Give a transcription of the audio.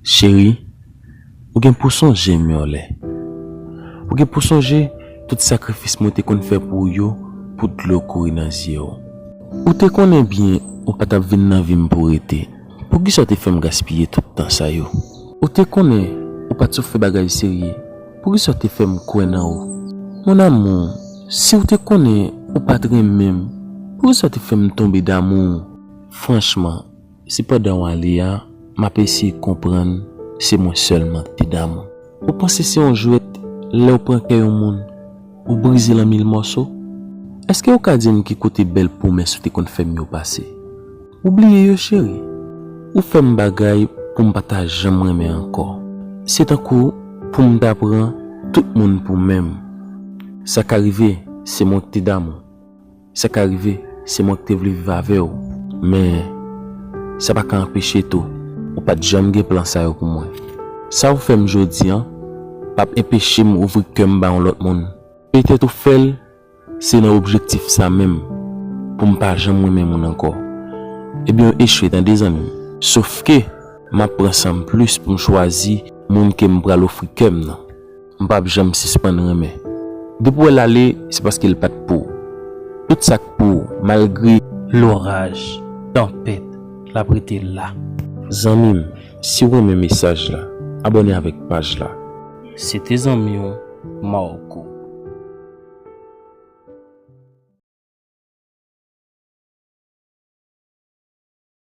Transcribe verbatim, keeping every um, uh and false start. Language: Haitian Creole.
Cheri, ou gen pou sonje m yon lè. Ou gen pou sonje tout sakrifis mwen te konn fè pou ou yo, pou dlo kouri nan zye w. Ou te konnen byen ou pa t ap vin nan vi m pou rete. Poukisa w te fè m gaspiye tout tan sa yo? Ou te konnen ou pa t sou fè bagay serye. Poukisa w te fè m kwè nan ou? Mon amour, si w te konnen ou pa t renmen m, poukisa w te fè m tonbe damou? Franchman, se pandan w ale a, m ap eseye konprann se mwen sèlman k te damou. Ou panse se yon jwèt lè w pran kè yon moun, ou brize l an mil mòso? Èske w ka di m ki kote bèl pwomès ou te konn fè m yo pase? Ou bliye yo, cheri. Ou fè m bagay pou m pa ta janm renmen ankò. Se tankou pou m ta pran tout moun pou menm. Sa ka rive, se mwen k te damou. Sa ka rive, se mwen k te vle viv avè w. Men, sa pa ka anpeche tou, ou pa t janm gen plan sa yo pou mwen. Sa ou fè m jodi a, p ap enpeche m ouvri kè m ba yon lòt moun. Petèt ou fè l, se nan objektif sa menm, pou m pa janm renmen moun ankò. Ebyen, w echwe, tande, zanmi m. Sofke, m ap pran san m plis pou m chwazi moun ke m pral ofri kè m nan. M p ap janm sispann renmen. Depi w wè l ale, se paske l pa t pou ou. Tout sa k pou ou, malgre loraj, tanpèt, l ap rete la. Zanmi m, si w renmen mesaj la, abòne avèk paj la. Se te zanmi w, Marco.